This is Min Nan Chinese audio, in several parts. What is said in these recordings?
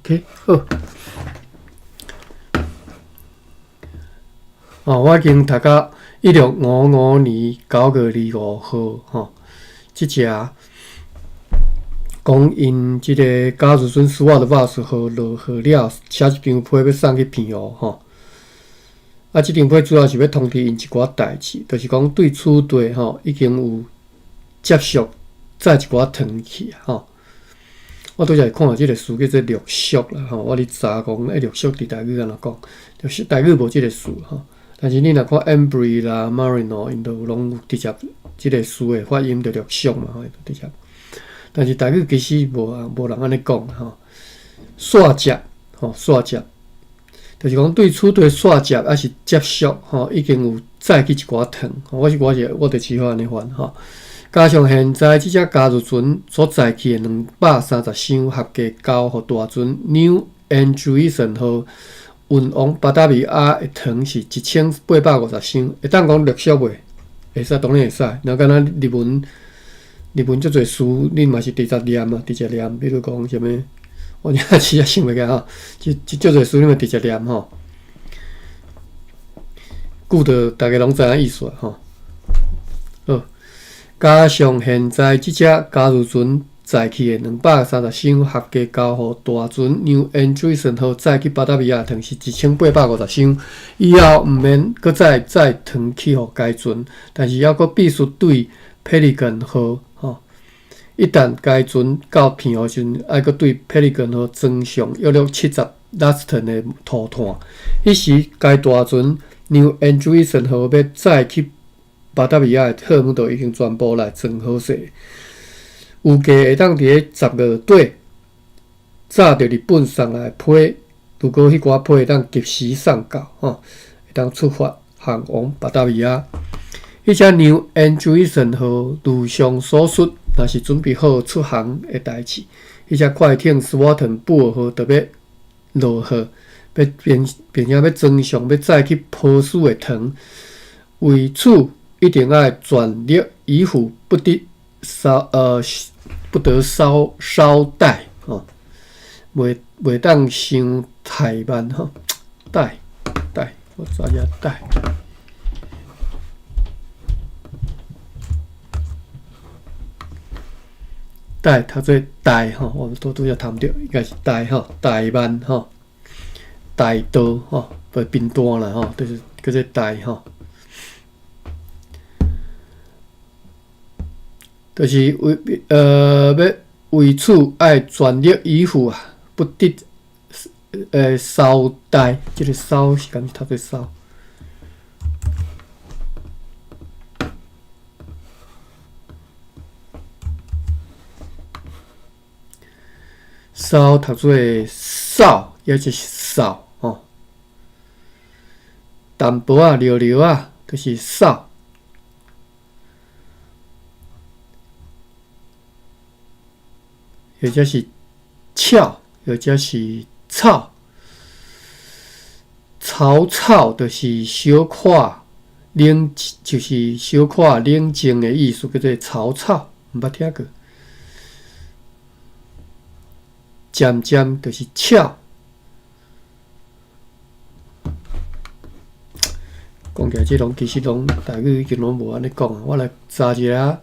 OK，好。哦，我已經讀到1655年9月25號，吼，這隻講𪜶這个嘉字船斯瓦特巴斯號落河了，寫一張批欲送去澎湖，吼。啊，這張批主要是欲通知𪜶一寡代誌，就是講對此地吼已經有接續載一寡糖去吼。我拄才看著這个詞叫做陸續啦，吼，我咧查講，欸，陸續佇台語按怎講？陸續台語無這个詞吼。但是你若看 Embree 啦、Marino，𪜶都有攏有直接這个詞的發音就陸續嘛，吼，直接。但是台語其實無啊，無人按呢講吼。煞接吼，煞接，就是講對此地煞接抑是接續吼，已經有載去一寡糖。我是我是我就只好按呢翻吼。加上現在這隻嘉字船所載去的230箱合計交予大船 New Andrewson 號運往巴達維亞的糖是1850箱，會當講陸續袂？會使，當然會使。若敢若日文，日文足濟詞，恁嘛是直接念啊，直接念。比如講啥物，我一時也想袂起來吼，這這足濟詞你嘛直接念吼。句就大家攏知影意思吼。好，加上現在這隻嘉字船載去的230箱合計交予大船 New Andrewson 號載去巴達維亞糖是1850箱，以後毋免閣再載糖去予該船，但是猶閣必須對 Pelican 號吼，一旦該船到澎湖時陣，愛閣對 Pelican 號裝上約略70拉斯頓的塗炭。彼時該大船 New Andrewson 號欲載去巴達維亞的貨物都已經全部來裝好勢。預計會當佇咧10月底早著日本送來批，如果彼寡批會當及時送到，吼，會當出發航往巴達維亞。彼隻 New Andrewson 號如上所述，若是準備好出航的代誌，彼隻快艇斯瓦頓布爾號就欲落河，欲並並且欲裝上欲載去波斯的糖，為此一定愛全力以赴，不得稍呃。不得稍稍怠吼，袂袂當傷怠慢吼，怠怠，我查一下怠。怠讀做怠吼，我拄拄才談著，應該是怠吼，怠慢吼，怠惰吼，不貧惰啦吼，就是叫做怠吼。就是為欲為此愛全力以赴啊，不得稍怠，這个稍是敢是讀做稍？稍讀做掃，抑者是掃吼。淡薄仔、略略仔，就是掃。或者是俏，或者是草，草草就是小可冷，就是小可冷靜的意思，叫做草草，毋捌聽過。漸漸就是俏。講起來，這攏其實攏台語已經攏無按呢講啊。我來查一下，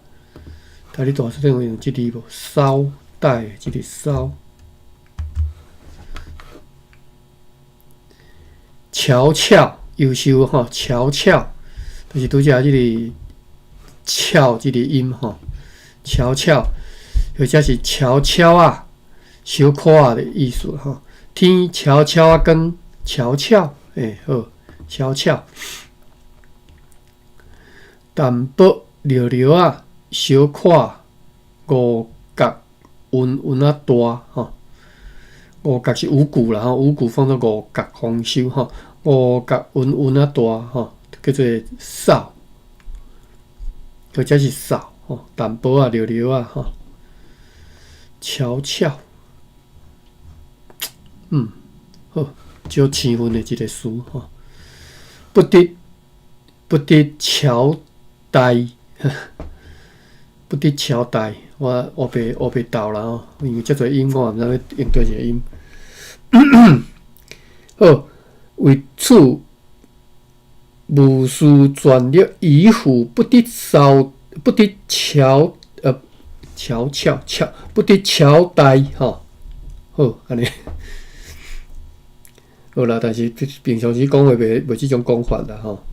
睇你大書頂有用這字無？稍待，這个稍。悄悄，優秀吼，悄悄，就是拄才這个悄這个音吼，悄悄，或者是悄悄啊，小可仔的意思吼。天悄悄仔光，悄悄，欸，好，悄悄。淡薄略略仔，小可五角勻勻仔大吼，五角是五穀啦吼，五穀放做五穀豐收吼，五角勻勻仔大吼，叫做掃，或者是掃吼，淡薄仔略略仔吼，悄悄，好，足生分的一个詞吼，不得不得悄怠，不得悄怠，我烏白烏白鬥啦吼，因為遮濟音我也毋知欲用佗一个音。好，為此務須全力以赴，不得稍，不得悄，悄悄悄，不得悄怠吼。好，按呢。好啦，但是平常時講話袂袂這種講法啦吼。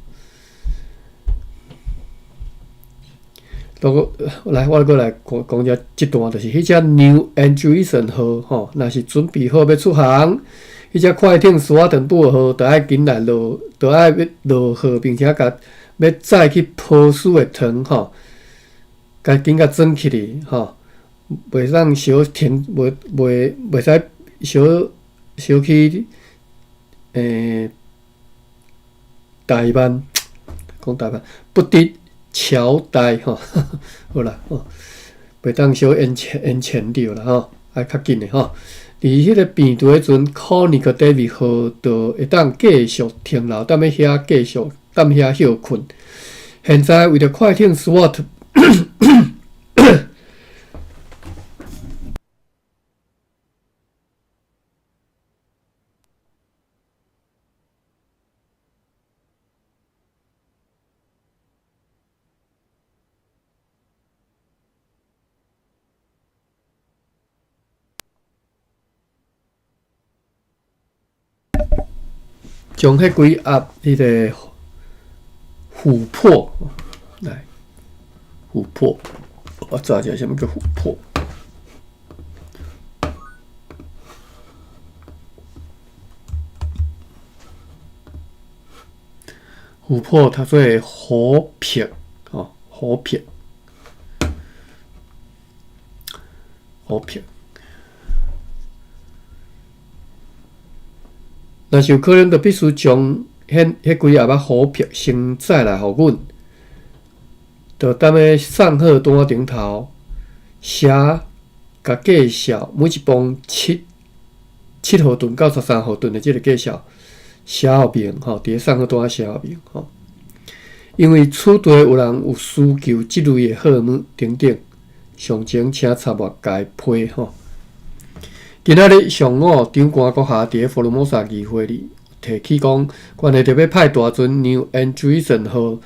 閣來，我閣來講講遮這段，就是彼隻 New Andreessen 號吼，若是準備好欲出航，彼隻快艇斯瓦頓布爾號，著愛緊來落，著愛欲落貨，並且共欲載去波斯的糖吼，共緊共裝起去吼，袂當小停，袂袂袂使小小去怠慢，講怠慢，不得喬怠吼，好啦，吼，袂當小延遲延遲著啦吼，愛較緊的吼。佇彼个病途彼陣，Conic David 號就會當繼續停留踮咧遐，繼續踮遐歇睏。現在為著快艇 SWAT 將彼幾盒彼个琥珀來，琥珀，我查一下啥物叫琥珀。琥珀讀做琥珀，吼，琥珀，琥珀。若是有可能，就必須將彼彼幾盒仔琥珀先載來予阮，就踮咧送貨單頂頭寫共介紹，每一磅七七毫噸到13毫噸的這个介紹寫予明吼，佇咧送貨單寫予明吼。因為此地有人有需求這類的貨物等等，詳情請參閱該批吼。今仔日上午，長官閣下佇咧福爾摩沙議會裡提起講，關係著欲派大船 New Andreessen 號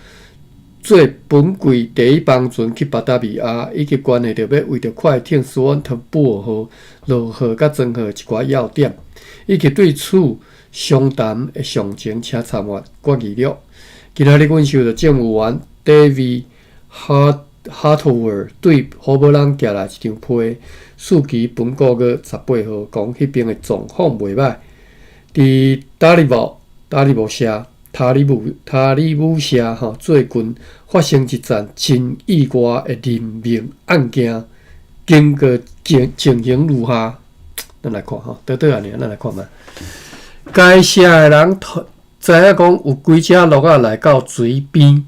做本季第一班船去巴達維亞，以及關係著欲為著快艇斯旺特布爾號落貨佮裝貨一寡要點，以及對此詳談的詳情，請參閱決議錄。今仔日阮收著政務員 David Hartwell 對荷伯朗寄來一張批，書記本個月18號講，彼邊的狀況袂䆀。佇達里姆達里姆社塔里姆塔里姆社吼，最近發生一件真意外的人命案件，經過情情形如下，咱來看吼，倒倒按呢，咱來看覓。該社的人知影講有幾隻鹿仔來到水邊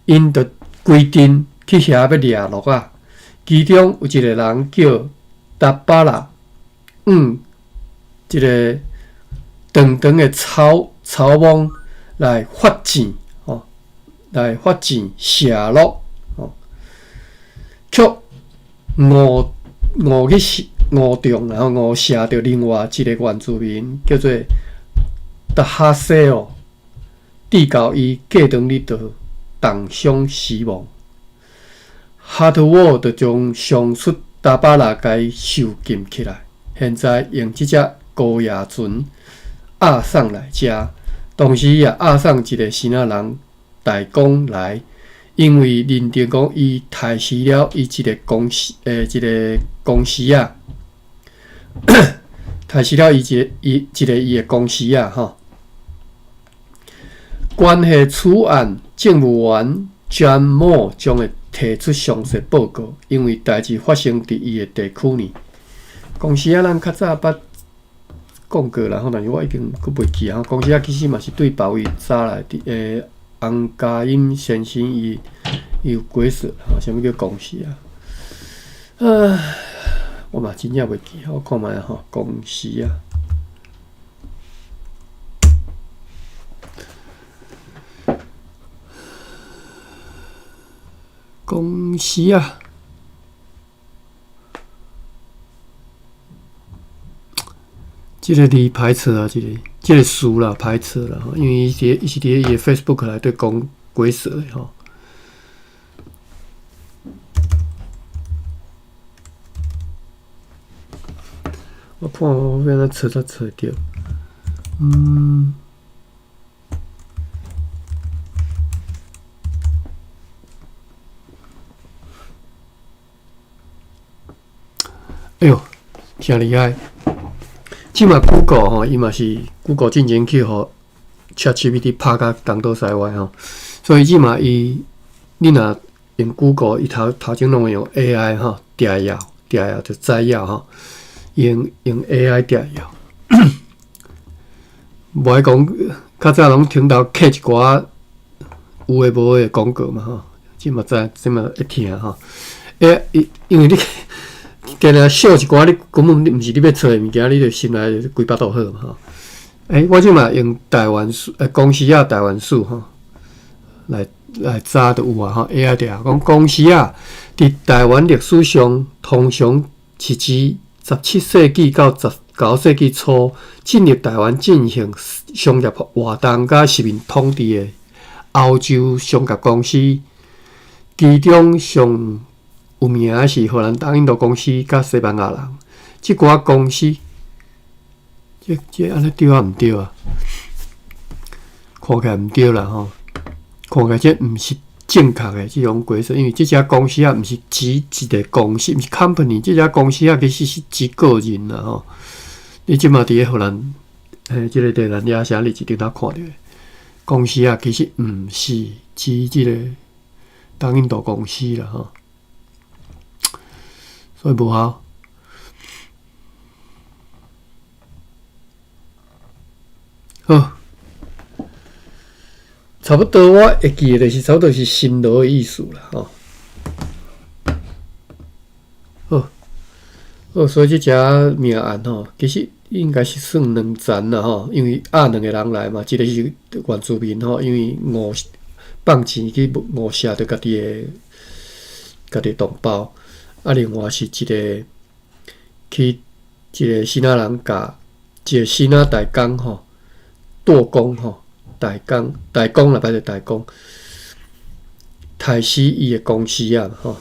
，𪜶就規陣去遐欲掠鹿仔。其中有一個人叫達巴拉，這个長長的草草網來發箭，吼，來發箭射鹿，吼，卻誤誤去射誤中，然後誤射著另外一個原住民，叫做達哈西哦，致到伊過當日就重傷死亡。哈特沃就將上述達巴拉共囚禁起來，現在用這隻高壓船押送來遮，同時也押送一個新仔人代工來，因為認定講伊刣死了伊一個公司，一个公司啊，刣死了伊一个伊一个伊的公司啊，吼。關係此案，政務員詹莫將會提出詳細報告，因為代誌發生佇伊的地區呢。公司啊，咱較早捌講過啦，吼，但是我已經閣袂記啊。公司啊，其實嘛是對別位早來佇洪家英先生伊伊有解釋吼，啥物叫公司啊？啊，我嘛真正袂記，我看覓吼，公司啊。公司啊，這个字歹找啊，這个詞啦歹找啦，吼，因為伊是佇伊的 Facebook 內底講鬼說的吼。我看我欲按怎找才找會著？哎喲，誠厲害！這馬 Google 吼，伊嘛是 Google 進前去予 ChatGPT 拍甲東倒西歪吼，所以這馬伊你若用 Google，伊頭頭前攏會用 AI 吼，摘要摘要就摘要吼，用 AI 摘要。無愛講，較早攏聽到刻一寡有的無的廣告嘛吼，這嘛知，這嘛會聽吼。欸，因為你定定掃一寡，你根本你毋是你欲揣的物件，你就心內就規巴肚好嘛吼。欸，我這馬用台灣史，公司仔台灣史吼，來查就有啊吼。AI 著講公司仔佇台灣歷史上，通常是指17世紀到19世紀初進入台灣進行商業活動佮殖民統治的歐洲商業公司，其中上有名的是荷蘭東印度公司佮西班牙人。這寡公司，這按呢對抑毋對啊？看起來毋對啦吼，看起來這毋是正確的這種解說，因為這隻公司仔毋是指一个公司，毋是 company，這隻公司仔其實是指個人啦吼。你這馬佇咧荷蘭，嘿，這个地蘭亞城，你一定通看著的公司仔，其實毋是指這个東印度公司啦吼，所以無效。好，差不多我會記的就是差不多是辛勞的意思啦吼。好，好，所以這隻命案吼，其實應該是算兩層啦吼，因為押兩个人來嘛，一个是原住民吼，因為誤放錢去誤殺著家己的同胞，啊，另外是一个去一个支那人共一个支那大工吼，舵工吼，大工大工啦，歹勢大工，刣死伊的公司仔吼。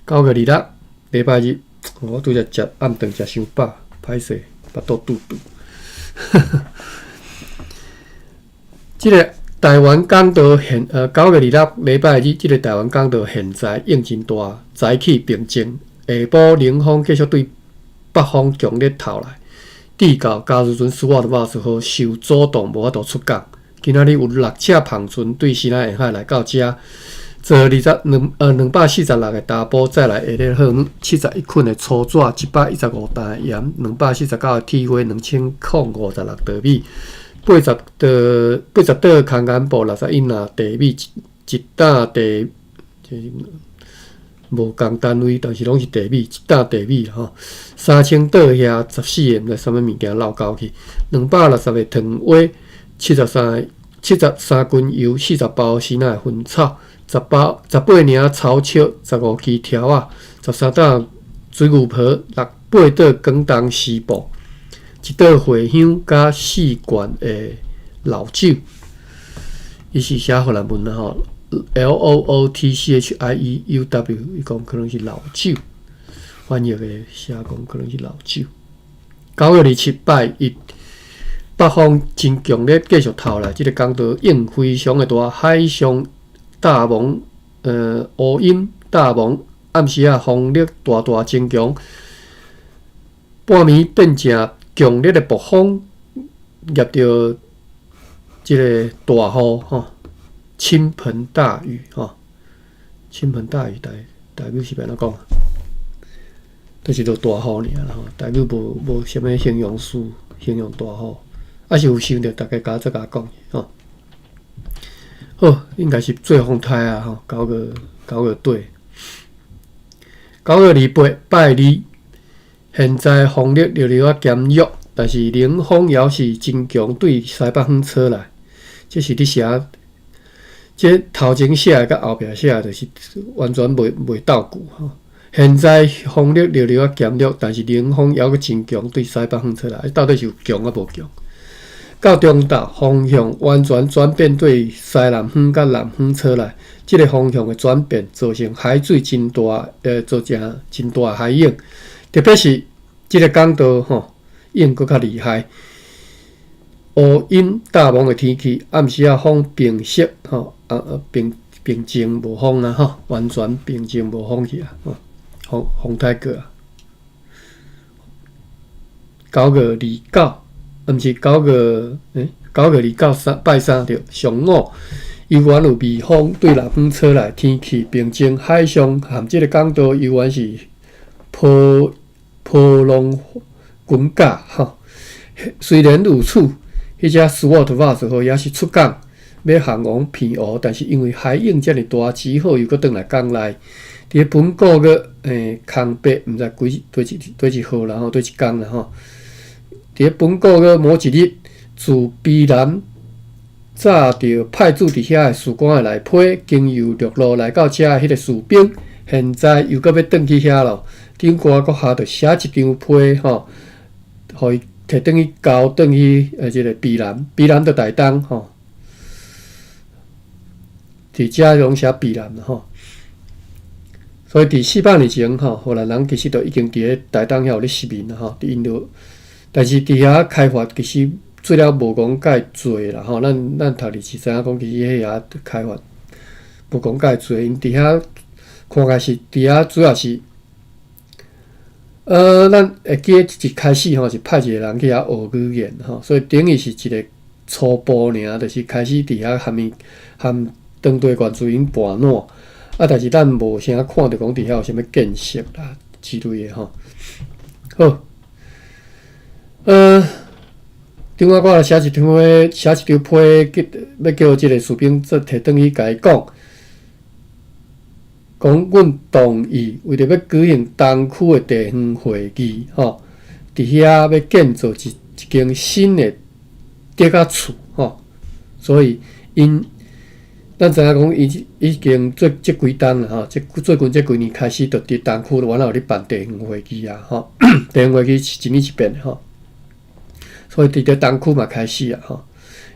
9月26，禮拜日，我拄才食暗頓食傷飽，歹勢，腹肚肚肚。這个台灣港道現，9月26禮拜日，這个台灣港道現在湧真大，早起平靜，下晡冷風繼續對北方強烈透來，至到嘉義船蘇瓦的巴士號受阻擋，無法度出港。今仔日有六隻帆船對西南沿海來到遮，坐二十兩246个查埔載來下熱荷姆，71捆的粗紙，115擔的鹽，249个鐵花，2056袋米，80袋空干布，61籃地米，一擔地，無仝單位，但是攏是地米，一擔地米吼。3000桌遐14个，毋知啥物物件落溝去，260个糖粿，73斤油，40包支那的薰草，10包18领草笑，15支條仔，13擔水牛皮，六八桌廣東絲布，一桌茴香，佮4罐的老酒。伊是寫荷蘭文啦吼，LOOTCHIEUW，伊講可能是老酒，翻譯的寫講可能是老酒。9月27拜一，北風真強烈，繼續透來，這个江道湧非常的大，海上大霧，烏陰大霧，暗時仔風力大大增強，半暝變成強烈的暴風，夾著這个大雨吼，傾盆大雨吼，傾盆大雨台語是欲按怎講？就是落大雨爾啦吼，台語無啥物形容詞形容大雨，啊是有想著，大家共再共講吼。好，應該是做風颱啊吼，9月底，9月28拜二，現在風力略略仔減弱，但是冷風猶是真強，對西北方吹來。這是佇寫，這頭前寫的佮後壁寫的，就是完全袂鬥句吼。現在風力略略仔減弱，但是冷風猶閣真強，對西北方吹來，到底是有強抑無強？到中晝風向完全轉變，對西南方佮南方吹來，這个風向的轉變造成海水真大，造成真大的海湧，特別是這个港道吼湧閣較厲害。烏陰大霧的天氣，暗時仔風平息吼，平平靜無風啊吼，完全平靜無風去啊，風風太過啊。9月29，毋是九月，9月29三拜三對，上午猶原有微風對南方吹來，天氣平靜，海上含這个港道猶原是波波浪滾架吼。雖然如此，彼隻 Swart 瓦斯號也是出港欲航往澎湖，但是因為海湧遮爾大，只好又閣轉來港內。佇咧本個月空白，毋知幾佗一佗一號啦吼，佗一工啦吼。佇咧本個月某一日，自卑南早著派駐佇遐的士官的內批，經由陸路來到遮的彼个士兵，現在又閣欲轉去遐咯。長官閣下著寫一張批吼，予伊提轉去交轉去這个卑南，卑南佇台東吼，佇遮攏寫卑南啦吼。所以佇400年前吼，荷蘭人其實就已經佇咧台東遐有咧殖民啦吼，佇𪜶就，但是佇遐開發其實做了無講介濟啦吼。咱讀歷史知影講，其實彼遐開發無講介濟，𪜶佇遐看起來是佇遐主要是。咱會記得一開始吼是派一個人去遐學語言吼，所以等於是一個初步爾，就是開始佇遐含伊含當地原住民伴撋啊，但是咱無啥看著講佇遐有啥物建設啦之類的吼。好，頂下我來寫一張批，寫一張批，叫欲叫這个士兵做提轉去共伊講。講阮同意，為著欲舉行東區的地方會議，吼，佇遐欲建造一一間新的竹仔厝，吼，所以𪜶咱知影講，伊已經這這幾冬啦，吼，這最近這幾年開始，就佇東區原來有咧辦地方會議啊，吼，地方會議是一年一變的，吼，所以佇這東區嘛開始啊，吼，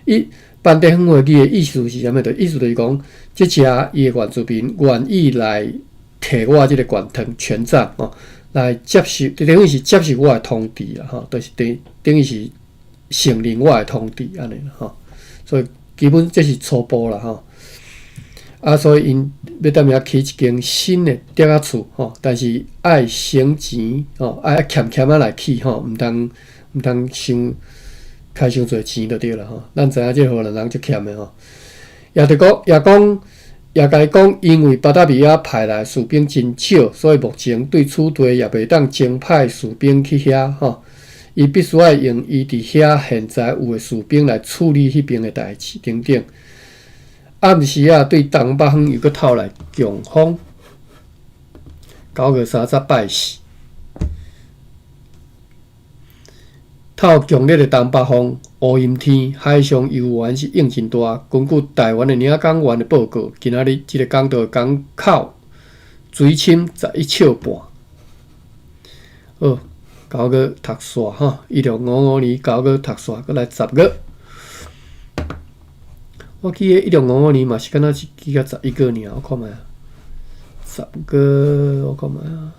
伊辦地方會議的意思是啥物？就意思就是講，這遮伊的原住民願意來提我這个權權權杖吼，來接受，就等於是接受我的統治啦，吼，就是等等於是承認我的統治按呢啦，吼。所以基本這是初步啦，吼。啊，所以𪜶欲踮遐起一間新的竹仔厝，吼，但是愛省錢，吼，愛儉儉仔來起，吼，毋通毋通傷開傷濟錢就對啦，吼。咱知影這荷蘭人足儉的吼，也著講，也講，也共伊講，因為巴達維亞派來士兵真少，所以目前對此地也袂當徵派士兵去遐，吼。伊必須愛用伊佇遐現在有的士兵來處理彼邊的代誌等等。暗時仔對東北方又閣透來強風。9月30拜四，透強烈的東北風，烏陰天，海上猶原是湧真大。根據台灣的領港員的報告，今仔日這个港道港口水深11尺半。好，九月讀煞吼，1655年9月讀煞，閣來十月。我記得1655年嘛是敢若是記甲11月爾，我看覓啊。十月我看覓啊。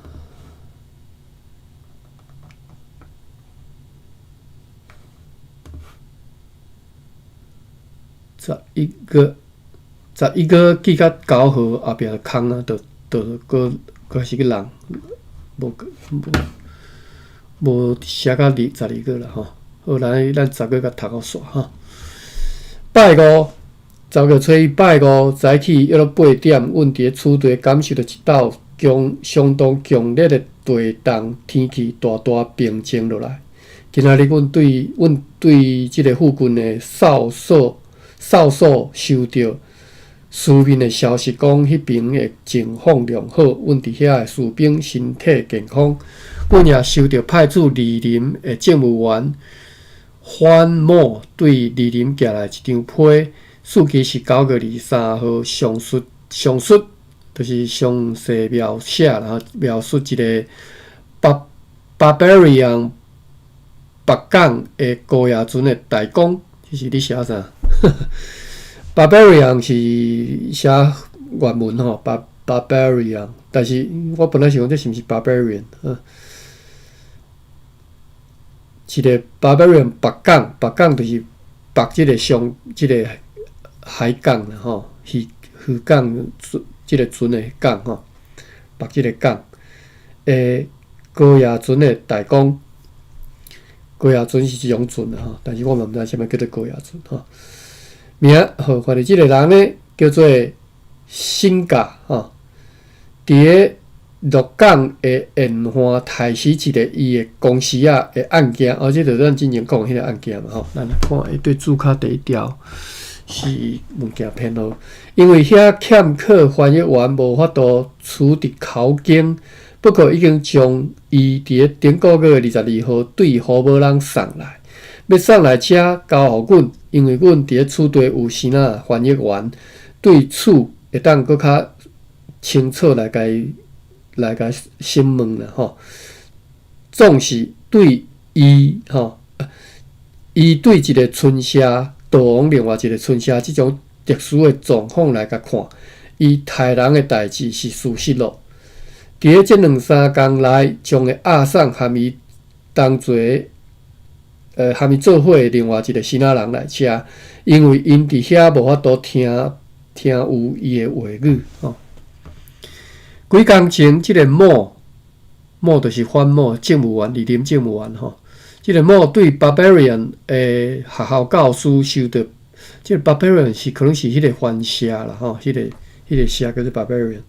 十一月，十一月記甲9號後壁就空啊，就就閣閣是去人，無無無寫甲二12月啦吼。好，來咱十月共讀予煞吼。拜五，10月初一拜五早起約莫八點，阮佇咧此地感受著一道強相當強烈的地動，天氣大大平靜落來。今仔日阮對阮對這个附近的哨所哨所收著書面的消息，講彼邊的情況良好，阮佇遐的士兵身體健康。阮也收著派駐二林的政務員范某對二林寄來一張批，日期是9月23號，上述上述，就是詳細描寫，然後描述一个 Barbarian 北港的高亞船的大公，這是咧寫啥？Barbarian 是寫原文吼，Barbarian，但是我本來想講這是毋是 Barbarian？一个 Barbarian 北港，北港就是北這个上這个海港啦吼，漁漁港這个船的港吼，北這个港的高亞船的大公。高亞船是一種船啦吼，但是我嘛毋知啥物叫做高亞船吼。名好，反正這个人呢叫做辛嘎吼，佇咧鹿港的沿岸刣死一个伊的公司仔的案件，哦，這就咱之前講彼个案件嘛吼。咱來看伊對註卡第一條是物件編號，因為遐欠缺翻譯員無法度取得口徑。不過已經將伊佇咧頂個月22號對胡寶朗送來，欲送來遮交予阮，因為阮佇咧此地有先仔翻譯員，對此會當閣較清楚來共伊來共審問啦吼。總是對伊吼，伊對一個村社逃往另外一個村社這種特殊的狀況來共看，伊刣人的代誌是事實咯。佇咧這兩三工內，將會押送含伊同齊，含伊做伙的另外一个先仔人來遮，因為𪜶佇遐無法度聽聽有伊的話語吼。幾工前，這个莫莫就是反莫政務員，歷任政務員吼。這个莫對 Barbarian 的學校教師收著，這个 Barbarian 是可能是彼个番社啦吼，彼个社叫做 Barbarian。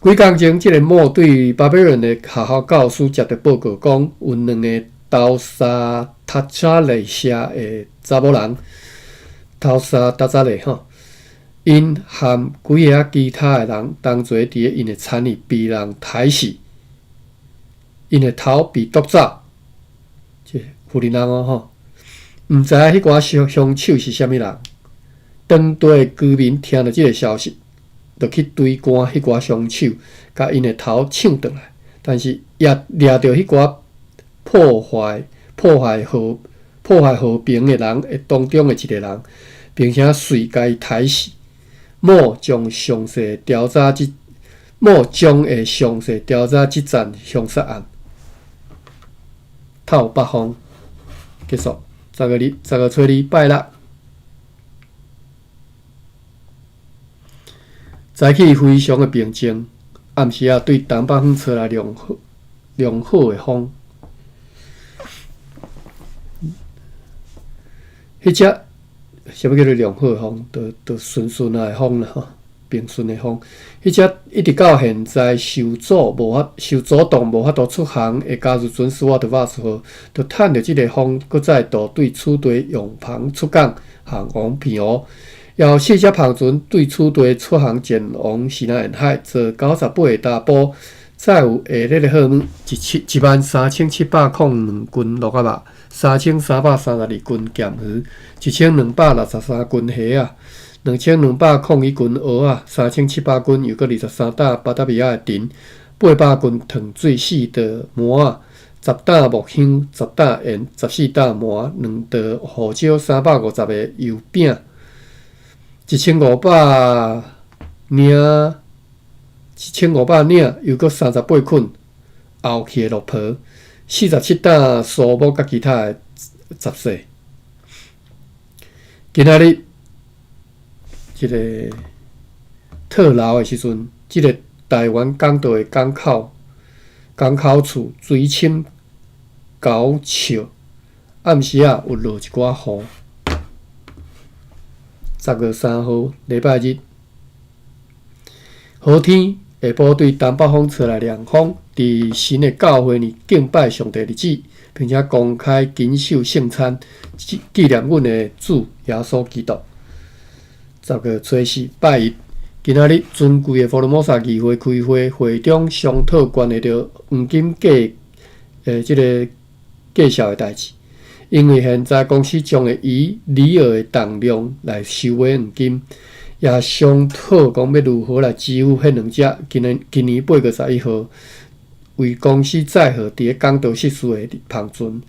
幾工前，這个莫對 Barbarian 的學校教師接著報告講，有兩个投沙塔查雷社的查某人，投沙塔查雷吼，𪜶含幾个其他的人同齊佇咧𪜶的田裡被人刣死，𪜶的頭被奪走，這富人人哦吼，毋知影彼寡兇兇手是啥物人。當地的居民聽著這个消息，就去追趕彼寡兇手，共𪜶的頭搶轉來，但是也掠著彼寡破壞和平的人的當中的一个人，並且遂共伊刣死。莫將詳細調查這莫將會詳細調查這樁兇殺案。透北風結束，10月2，10月初2拜六。早起非常的平靜，暗時仔對東北方吹來良好良好的風。彼隻啥物叫做良好的風？就就順順仔的風啦吼，平順的風。彼隻一直到現在受阻無法受阻擋無法度出航的嘉義船斯瓦特瓦斯號，就趁著這个風，閣再度對此地用帆出港，航往澎湖。有四隻帆船對此地出航前往西南沿海，坐98个查埔，載有下列的貨物：一七13,702斤鹿仔肉，3,332斤鹹魚，1,263斤蝦仔，2,201斤蚵仔，3,700斤又閣23擔巴達維亞的陳，800斤糖水4袋麻仔，10擔木香，10擔鹽，14擔麻，2袋胡椒，350个油餅。1,500領，1,500領，又閣38捆後去的綠皮，47擔蘇木佮其他的雜碎。今仔日，這个套牢的時陣，這个台灣港道的港口處水深9尺，暗時仔有落一寡雨。10月3號，禮拜日，好天，下晡對東北風吹來涼風，佇神的教會裡敬拜上帝日子，並且公開謹守聖餐，紀念阮的主耶穌基督。10月初4，拜一，今仔日尊貴的福爾摩沙議會開會，會中商討關係著黃金價的這个介紹的代誌。因為現在公司將會以里爾的重量來收買黃金，也商討講欲如何來支付彼兩隻今年8月11號為公司載荷佇咧港道失事的帆船。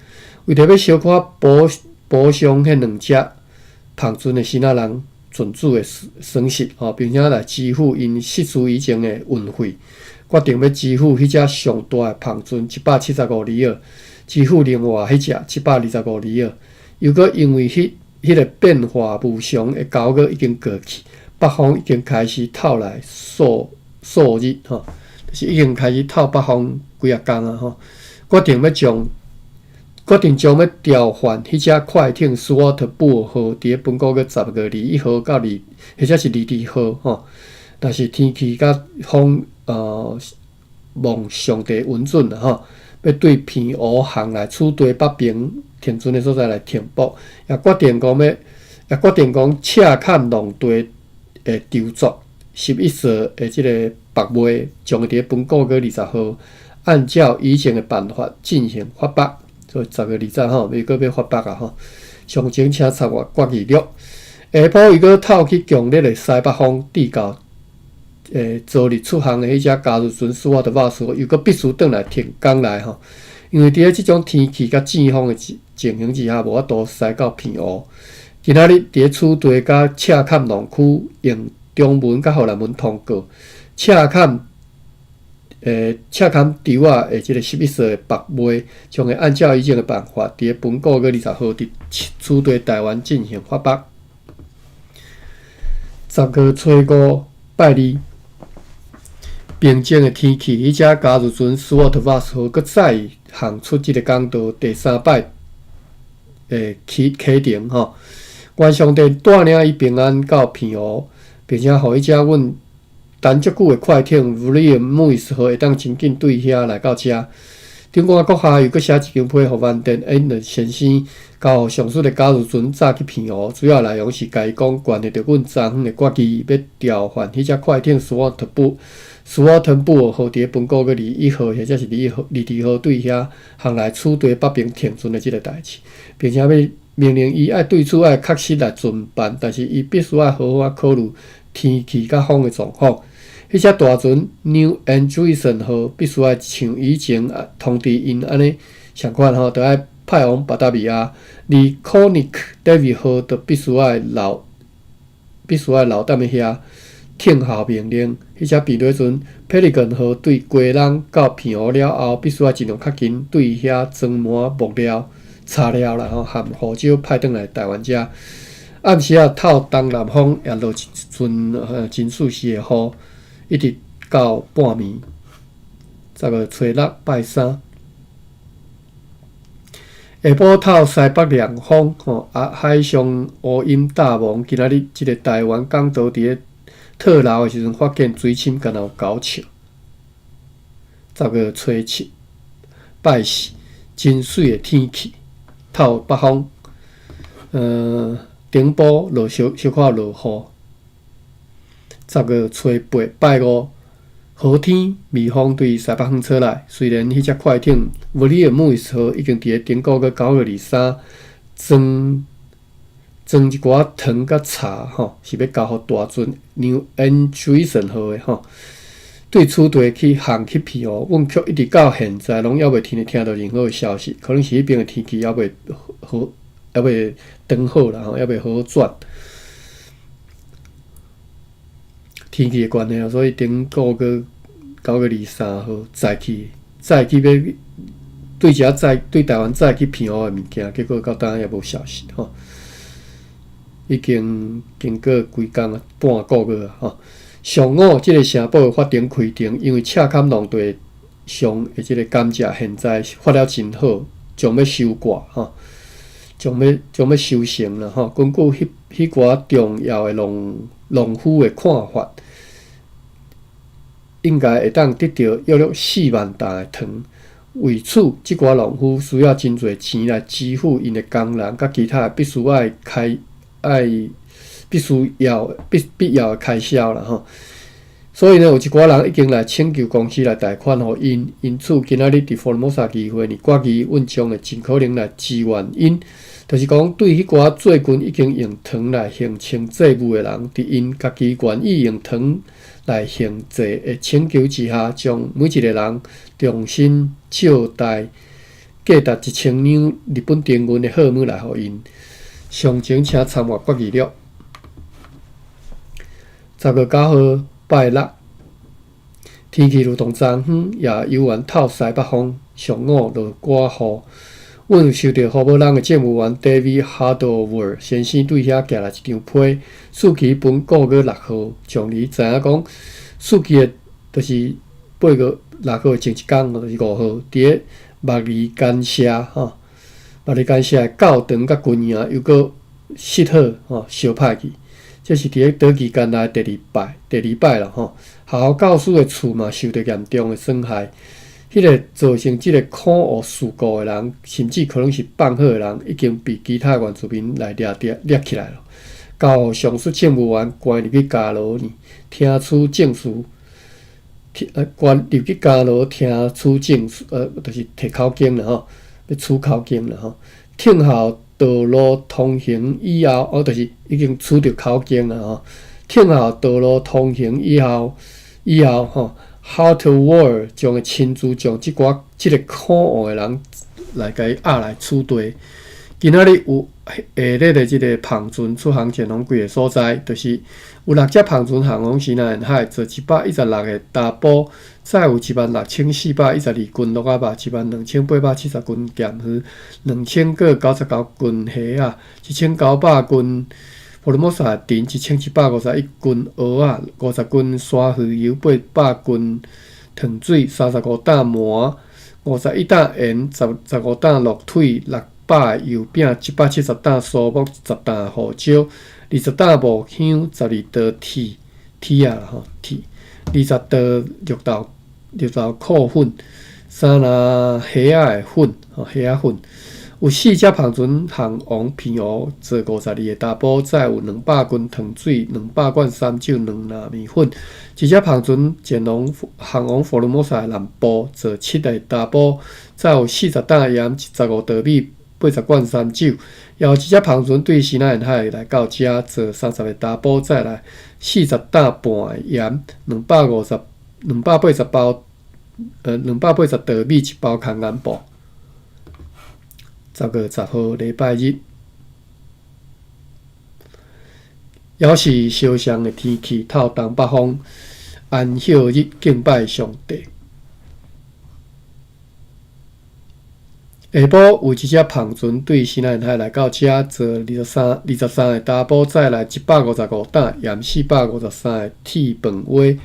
為著欲小可補補償彼兩隻帆船的新仔人船主的損失，吼，並且來支付𪜶失事以前的運費，決定欲支付彼隻上大的帆船175里爾，支付另外彼隻725里爾。又閣因為彼個變化無常的9月已經過去，北風已經開始透來數數日，吼，就是已經開始透北風幾仔工啊，吼，決定將欲調換彼隻快艇斯沃特布爾號，佇咧本個月10月21號到二，或者是22號，吼。若是天氣佮風望上帝允准啦，吼，欲對澎湖航來此地北爿停船的所在來停泊，也決定講赤崁農地的籌作11索的這个北賣，將會佇咧本個月20號，按照以前的辦法進行發布。所以10月20吼，欲閣欲發布啊吼。詳情請查閱決議錄。下晡伊閣透起強烈的西北風，至到昨日出航的彼隻加入船斯瓦特巴斯，又閣必須轉來停港來吼。因為佇咧這種天氣佮陣風的情形之下，無法度駛到澎湖。今仔日佇咧此地佮赤崁農區用中文佮荷蘭文通告，赤崁稻仔的這个11索的北賣，將會按照以前的辦法，佇咧本個月20號佇此地台灣進行發布。10月初五拜二，平靜的天氣，彼隻加入船斯沃特瓦斯號閣再航出這个港道第三擺的啟程吼。願上帝帶領伊平安到澎湖，並且予彼隻阮等足久的快艇 William Morris 號會當真緊對遐來到遮。長官閣下又閣寫一張批予萬電恩先生，交予上述的加入船早去澎湖。主要內容是共伊講關係著阮昨昏的決議，欲調換彼隻快艇斯沃滕布爾號佇咧本個月21號或者是22號對遐航來此地北爿停船的這个代誌，並且欲命令伊愛對此愛確實來遵辦，但是伊必須愛好好仔考慮天氣佮風的狀況。彼隻大船 New Andreessen 號必須愛像以前通知𪜶按呢相款吼，著愛派往巴達維亞。而 Konig David 號就必須愛留踮咧遐聽候命令。彼隻避雷船 Pelican 號對基隆到澎湖了後，必須愛盡量較緊對遐裝滿木料、柴料啦吼，含胡椒派轉來台灣遮。暗時仔透東南風也落一陣真欶絲的雨，一直到半暝。10月初六拜三，下晡透西北涼風吼，啊海上烏雲罩濛。今仔日這个台灣港道佇咧套樓的時陣，發現水深敢若有9尺。10月初七拜四，真媠的天氣，透北風，頂晡落小小可落雨。10月初八拜五，好天，微風對西北方吹來。雖然彼隻快艇威爾姆斯號已經佇咧頂個月9月23裝一寡糖佮茶吼，是欲交予大船 New Andreessen 號的吼。對此地去航去澎湖，阮卻一直到現在攏猶未聽著任何的消息，可能是彼爿的天氣猶未好，猶未轉好啦吼，猶未好好轉。天氣的關係啊，所以頂個月9月23號載去欲對遮載對台灣載去澎湖的物件，結果到今也無消息吼。已經經過幾工啊，半個月啊吼。上午，這个城堡的法庭開庭，因為赤崁農地上的這个甘蔗現在發了真好，將欲收割吼，將欲收成啦吼。根據彼寡重要的農夫的看法，應該會當得著約略4萬擔的糖。為此，這寡農夫需要真濟錢來支付𪜶的工人佮其他必須愛開愛必須要必必要的開銷啦吼。所以呢，有一寡人已經來請求公司來貸款予𪜶，因此今仔日佇福爾摩沙議會呢決議，阮將會盡可能來支援𪜶，就是講對彼寡最近已經用糖來還清債務的人，佇𪜶家己願意用糖來還債的請求之下，將每一個人重新借貸價值1000兩日本銅銀的號碼來予𪜶。詳情請參閱決議錄。10月9號拜六，天氣如同昨昏，也猶原透西北風，上午落寡雨。阮有收著胡寶朗的政務員 David Hardworth 先生對遐寄來一張批，四期分個月6號，將你知影講，四期的就是8月6號的前一工，就是5號，佇咧麥里干社吼，麥里干社的教堂佮軍營又閣失火吼，燒歹去。這是佇咧短期間內第二擺，第二擺啦吼。學校教師的厝嘛受著嚴重的損害。彼個造成這個可惡事故的人，甚至可能是放火的人，已經被其他原住民來掠著掠起來了。交予上述政務員關入去監牢呢，聽取證詞，關入去監牢聽取證詞，就是提口供啦吼，欲取口供啦吼，聽候道路通行以後，哦，就是已經取著口供啦吼。聽候道路通行以後，以後吼，Hardworth 將會親自將這寡這個可惡的人來共伊押來處斷。今仔日有下列的這個帆船出航前往幾个所在，就是有六隻帆船航往西南沿海，坐116个查埔，載有16,412斤鹿仔肉，12,870斤鹹魚，2099斤蝦仔，1900斤福爾摩沙的陳，1751斤蚵仔，50斤山茴油，800斤糖水，35擔麻，51擔鹽，15擔鹿腿，600油餅，170擔蘇木，10擔胡椒，20擔木香，12袋鐵鐵仔吼鐵，20袋綠豆滷粉，3籃蝦仔的粉吼蝦仔粉。有四隻帆船航往澎湖，坐52个查埔，載有200斤糖水，200罐三酒，2籃麵粉。一隻帆船前往航往福爾摩沙的南部，坐7个查埔，載有40擔鹽，15袋米，80罐三酒。猶有一隻帆船對西南沿海來到遮，坐30个查埔，載來40擔半的鹽，280包，280袋米，1包空眼布。10月10號禮拜日，猶是相像的天氣，透東北風。安息日敬拜上帝。下晡有一隻帆船對西南沿海來到遮，坐23個查埔，載來155擔鹽，453个鐵飯糜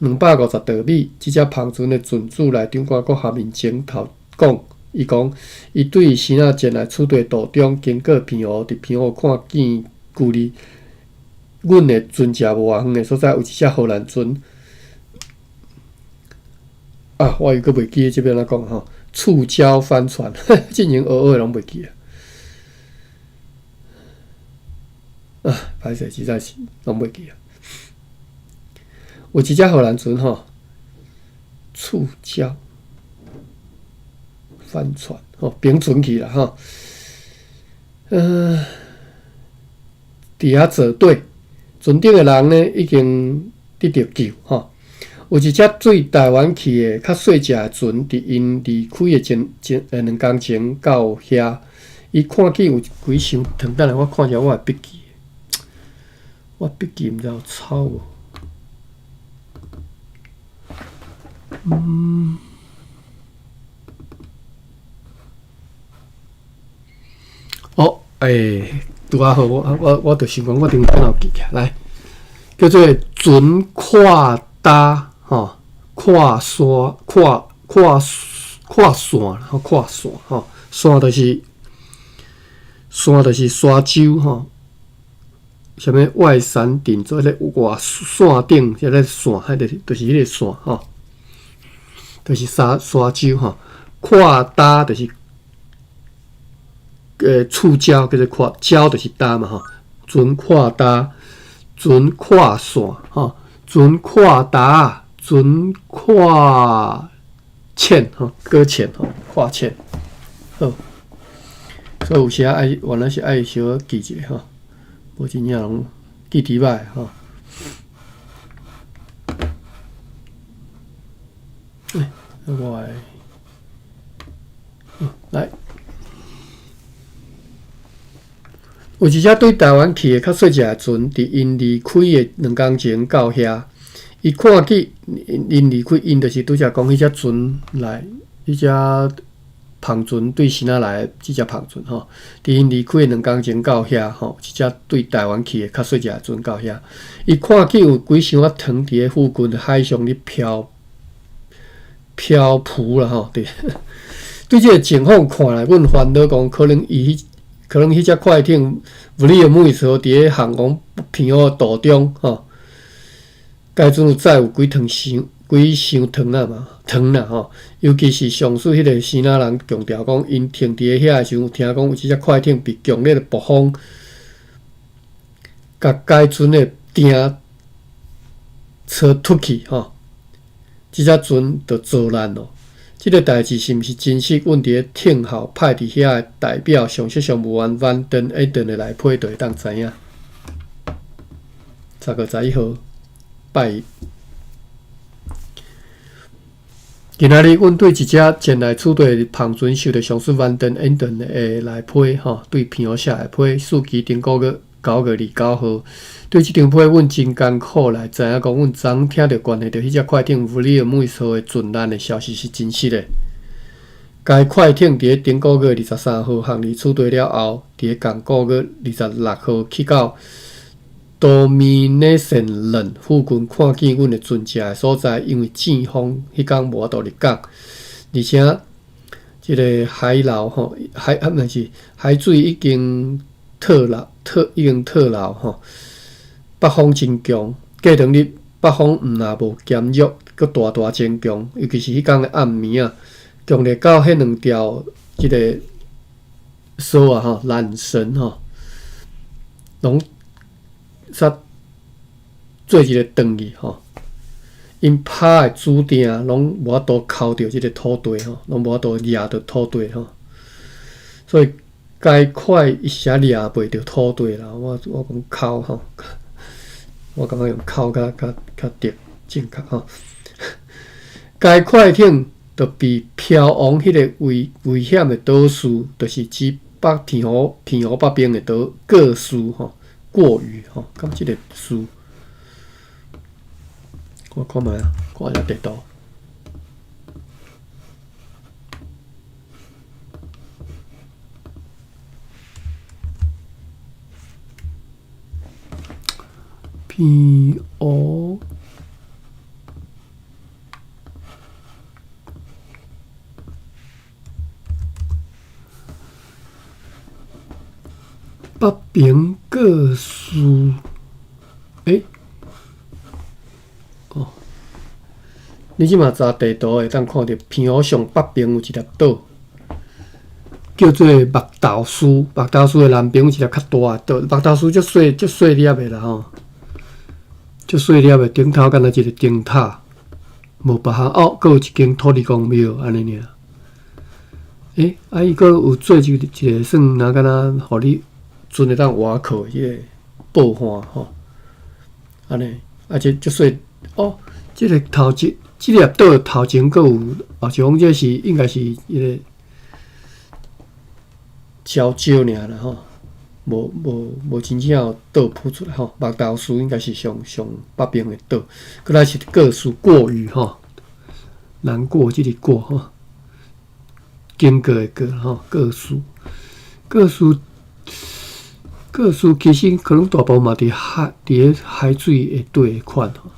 ，250袋米。這隻帆船的船主來長官閣含面前頭講。伊講，伊對支那前來此地途中，經過澎湖，佇澎湖看見距離阮的船隻無偌遠的所在，有一隻荷蘭船。啊，我又閣袂記得這欲按怎講吼，觸礁翻船，進前學學的攏袂記啊。啊，歹勢，實在是攏袂記啊。有一隻荷蘭船吼，觸礁翻船吼，平船去啦吼，佇遐坐底，船頂的人呢已經得著救吼。有一隻對台灣去的較細隻的船，佇𪜶離開的前前2工前到遐，伊看見有幾箱糖。等下我看一下我的筆記，我筆記毋知有抄無？哦，欸，拄仔好，我就想講，我頂下有記起來，叫做船跨搭吼，跨山跨跨跨線吼，跨線吼，線就是沙洲吼，啥物外山頂做彼个外線頂，彼个線，彼个就是彼个線吼，就是沙洲吼，跨搭就是。触礁叫做跨，礁就是礁嘛吼，船跨搭，船跨线吼，船跨達，船跨淺吼，閣淺吼，跨淺。好，所以有時愛原來是愛小可記一下吼，無真正攏記佇歹吼。欸，我的，來，有一隻對臺灣去的較細隻的船，佇𪜶離開的兩工前到遐，伊看見𪜶離開，𪜶就是拄才講彼隻船來，彼隻帆船對支那來的這隻帆船吼，佇𪜶離開的兩工前到遐吼，一隻對臺灣去的較細隻的船到遐，伊看見有幾箱仔糖佇咧附近的海上咧漂漂浮啦吼，對。對這个情況看來，阮煩惱講，可能伊可能彼隻快艇 Vleermuis 號佇咧航往澎湖途中吼，該陣有載有幾糖箱幾箱糖仔嘛，糖啦吼，尤其是上述彼个支那人強調講，𪜶停佇咧遐的時陣，有聽講有這隻快艇被強烈的暴風，共該船的碇車脫去吼，這隻船就遭難咯。這个代誌是毋是真實？阮佇咧聽候派佇遐的代表上述上務員萬頓一頓的內批，就會當知影。10月11號，拜一。今仔日，阮對一隻前來此地的帆船受著上述萬頓一頓的內批，吼，對澎湖寫的批，四期頂個月9月29號。對這張批，阮真艱苦來知影講，阮昨昏聽著關係著彼隻快艇 Vleermuis 號的船難的消息是真實的。該快艇佇咧頂個月23號航離此地了後，佇咧仝個月26號去到多米內森輪附近，看見阮的船隻的所在，因為陣風，彼工無法度入港，而且這个海流吼，海啊毋是海水已經退落，退已經退流吼。北風真強，過兩日北風毋但無減弱，閣大大增強，尤其是彼工的暗暝啊，強烈到彼兩條這个索啊吼纜繩吼，攏煞做一个斷去吼，𪜶拍的主碇攏無法度扣著這个土地吼，攏無法度掠著土地吼，所以該快一時掠袂著土地啦。我我講扣吼。我感覺用扣較較較對正確吼。該快艇就被飄往彼个危危險的島嶼，就是指北澎湖澎湖北邊的島過嶼吼，過嶼吼。敢這个嶼，我看覓啊，看一下地圖。澎湖北平過嶼，欸，哦，你這馬查地圖會當看著澎湖上北邊有一粒島，叫做目豆嶼。目豆嶼的南邊有一粒較大的島，目豆嶼足細足細粒的啦吼。足細粒的頂頭，敢若一个燈塔，無別項哦，閣有一間土地公廟按呢爾。欸，啊伊閣有做一個一个算若敢若予你船會當倚靠彼个報岸吼，按呢，啊這足細哦，這个頭前這粒島頭前閣有，哦，就講這是應該是彼个礁石爾啦吼。無無無真正有島浮出來吼，目豆嶼應該是上上北邊的島，閣來是過嶼過嶼吼，難過這个過吼，經過的過吼，過嶼過嶼過嶼其實可能大部分嘛佇海佇咧海水下底的款吼，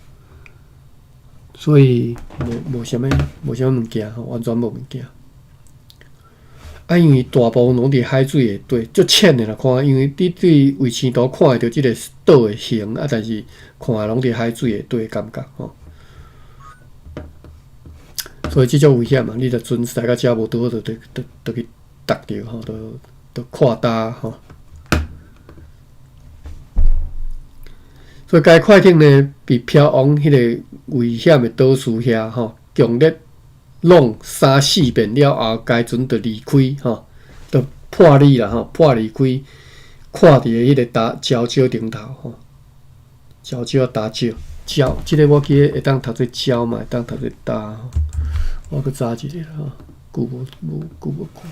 所以無無啥物無啥物物件吼，完全無物件。啊，因為大部分攏佇海水下底，足淺的啦看，因為你對衛星圖看會著這个島的形，啊，但是看的攏佇海水下底的感覺吼。所以這足危險嘛，你若船駛到遮無拄好，就就就就去觸著吼，就就跨搭吼。所以該快艇呢，被飄往彼个危險的島嶼遐吼，強烈弄三四遍了後，該船就離開吼，就破離啦吼，破離開，跨佇个彼个礁礁頂頭吼，礁石礁石礁，這个我記得會當讀做礁嘛，會當讀做礁，我閣查一下吼，久無無久無看，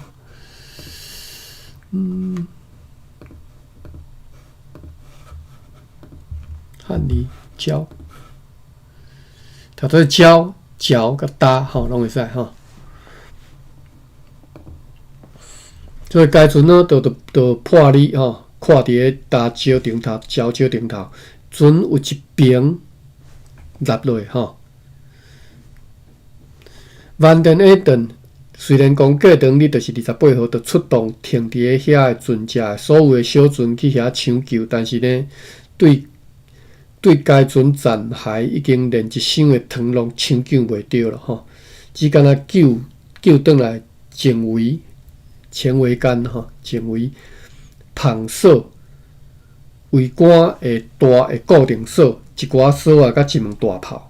漢字礁，讀做礁、礁佮礁吼，攏會使吼。所以該船呢，就就就破離吼，跨佇个礁石頂頭，礁石頂頭，船有一爿落落吼。Van den Eyden 雖然講過當日就是28號，就出動停佇个遐的船隻，所有的小船去遐搶救，但是呢，對對該船殘骸已經連一箱的糖攏搶救袂著了吼，只干焦救救轉來前桅前桅杆吼，前桅帆索桅杆的大的固定索，一寡索仔佮一門大炮。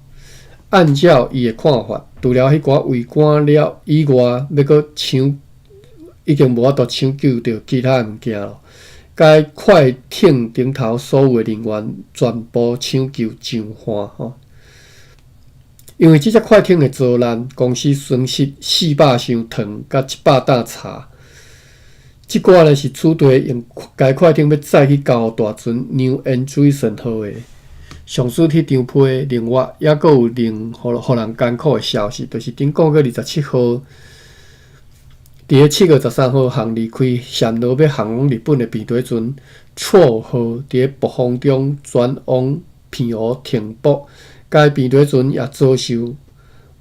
按照伊的看法，除了彼寡桅杆了以外，欲閣搶已經無法度搶救著其他的物件囉。該快艇頂頭所有的人員全部搶救上岸吼，因為這隻快艇的遭難，公司損失400箱糖佮100擔茶。這寡呢是此地用該快艇欲載去交予大船 New Andresen 號的。上述彼張批，另外猶閣有令予予人艱苦的消息，就是頂個月27號。佇个7月13號，航離開暹羅欲航往日本的平底船“錯號”佇个暴風中轉往澎湖停泊。該平底船也遭受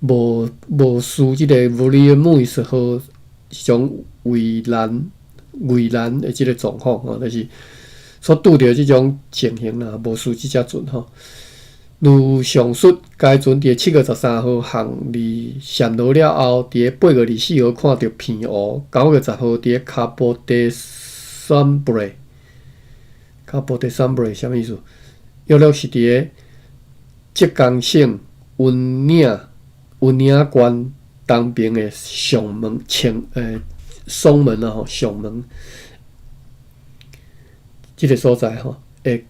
無無視這个 Vleermuis 號這種危難危難的這个狀況吼，就是所拄著這種情形啦，無視這隻船吼。如上述，該船佇7月13號航離暹羅了後，佇8月24號看著澎湖，9月10號佇 Cabo de Sumbre，Cabo de Sumbre 啥物意思？約略是佇个浙江省雲嶺雲嶺縣東邊的上門前松門啊吼，上門這个所在吼，會。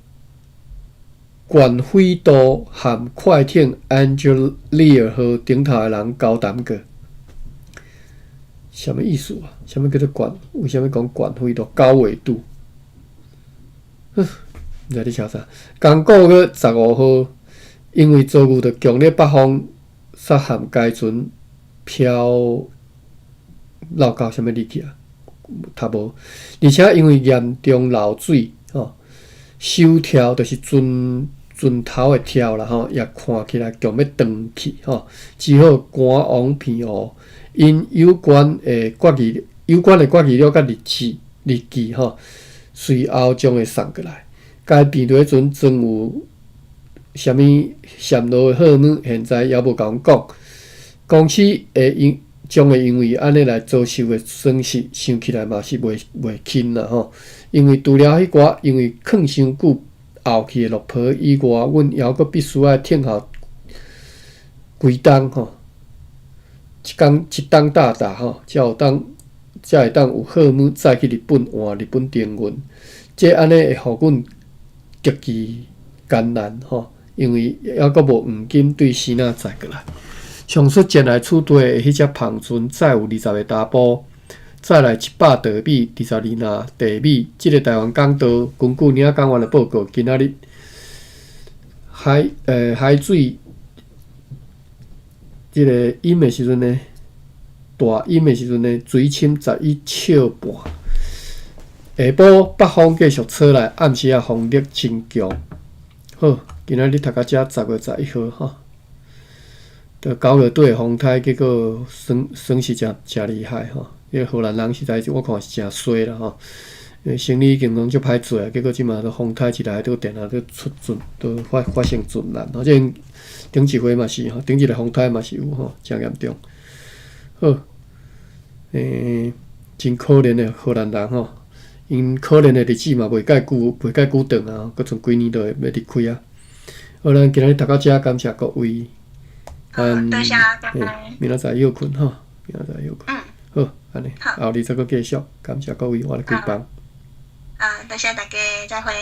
懸飛渡和快艇安吉利爾號頂頭的人交談過，啥物意思啊？啥物叫做懸？為啥物講懸飛渡高緯度？哼，毋知咧寫啥。剛過月15號，因為遭遇著強烈北風，煞贁該船飄落到啥物裡去啊？讀無，而且因為嚴重漏水，吼，首跳就是船。船頭的跳啦吼，也看起來強欲斷去吼，只好趕往澎湖。𪜶有關的決議，有關的決議了佮日誌日記吼，隨後將會送過來。該平底船裝有啥物暹羅的貨物，現在猶無共阮講。公司會因將會因為按呢來遭受的損失，想起來嘛是袂袂輕啦吼。因為除了彼寡因為囥傷久，後去的落皮以外，阮猶閣必須愛等候幾冬吼，一工一冬大大吼，才有當才會當有貨物載去日本換日本銅銀。這按呢會予阮極其艱難吼，因為猶閣無黃金對支那載過來。上述前來此地的彼隻帆船載有20個查埔。載來100袋米，22籃地米。這个台灣港道根據領港員的報告，今仔日海海水這个淹的時陣呢，大淹的時陣呢，水深11尺半。下晡北風繼續吹來，暗時仔風力真強。好，今仔日讀到遮10月11號吼，著9月底的風颱，結果損損失誠誠厲害吼。彼个荷蘭人實在是我看是誠衰啦吼，因為生意已經攏足歹做啊，結果這馬都風颱一來，都定定都出船，都發發生船難。吼，這頂一回嘛是吼，頂一个風颱嘛是有吼，誠嚴重。好，真可憐的荷蘭人吼，𪜶可憐的日子嘛袂蓋久，袂蓋久長啊，閣賰幾年就會欲離開啊。好，咱今仔日讀到遮，感謝各位。好，多謝，拜拜。明仔載歇睏吼，明仔載歇睏。嗯。好，按呢，後日再閣繼續，感謝各位，我來開房。好，多謝大家，再會。